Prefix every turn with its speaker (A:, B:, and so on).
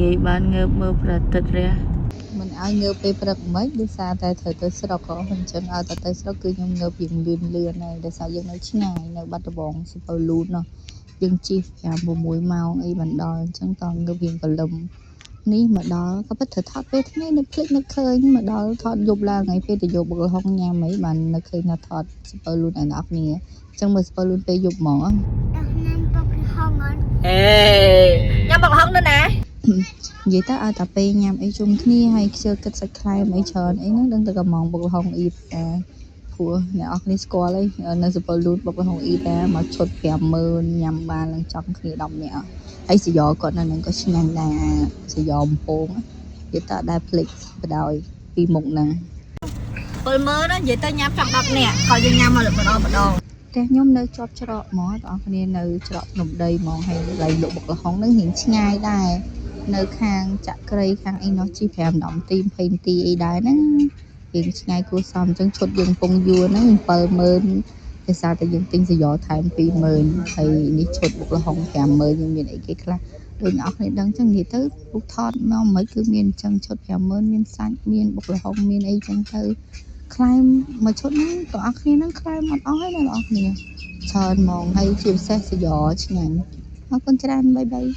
A: ងាយបានងើបមើលព្រះអាទិត្យរះ
B: មិនឲ្យងើបពេលព្រឹកមិនដោយសារតែត្រូវទៅស្រុកហ៎អញ្ចឹងឲ្យតែទៅស្រុកគឺខ្ញុំងើបរៀងលឿនលឿនហើយដោយសារយើងនៅឆ្ងាយនៅបាត់ដំបងសពៅលូនណោះយើងជិះ5 6ម៉ោងអីបានដល់អញ្ចឹងតងើបរៀងព្រលឹមនេះមកដល់ក៏ពិតត្រូវថតពេលថ្ងៃនៅភ្លេចនឹកឃើញមកដល់ថតយប់ឡើងហើយពេលទៅយកបុកល្ហុងញ៉ាំអីបាននឹកឃើញថាថតសពៅលូនឲ្យអ្នកនរគ្នាអញ្ចឹងមើលសពៅលូនពេលយប់ហ្មង
C: ញ៉ាំបុកល្ហុងអត់
A: អេញ៉ាំបុកល្ហុងនៅណា
B: និយាយទៅឲ្យតែពេលញ៉ាំអីជុំគ្នាហើយខ្ជិលគិតសាច់ខ្លែមអីច្រើនអីហ្នឹងដឹងតែកំងបុកល្ហុងអ៊ីតាព្រោះអ្នកនរគ្នាស្គាល់ហើយនៅសពៅលូនបុកល្ហុងអ៊ីតាមកឈុត50000ញ៉ាំបានឡើងចង់គ្នា10នាក់ហើយសយ៉គាត់នៅហ្នឹងក៏ឆ្ងាញ់ដែរសយ៉អំពងនិយាយទៅអត់ដែលភ្លេចបដ ாய் ពីមុខហ្នឹង
A: 70000ណានិយាយទៅញ៉ាំចង់10នាក់ក៏យើងញ៉ាំមកម្ដងម្ដង
B: ផ្ទះខ្ញុំនៅជាប់ច្រកហ្មងបងប្អូនគ្នានៅច្រកភ្នំដីហ្មងហើយកន្លែងលក់បុកល្ហុងហ្នឹងរៀងឆ្ងាយដែរនៅខាងចក្រីខាងអីនោះជិះ5 10នាទី20នាទីអីដែរហ្នឹងរៀងឆ្ងាយគួរសមអញ្ចឹងឈុតយើងពងយួរហ្នឹង70000ដោយសារតែយើងទិញសយ៉ថែម20000ហើយនេះឈុតបុកល្ហុង50000យើងមានអីគេខ្លះដូចអ្នកនរគ្នាដឹងអញ្ចឹងនិយាយទៅពុកថតមកមិនគឺមានអញ្ចឹងឈុត50000មានសាច់មានបុកល្ហុងមានអីអញ្ចឹងទៅ ខ្លែមមួយឈុតហ្នឹងបងប្អូនគ្នាហ្នឹងខ្លែមអត់អស់ទេណាបងប្អូនគ្នាច្រើនហ្មងហើយជាពិសេសសយ៉ឆ្ងាញ់អរគុណច្រើន bye bye.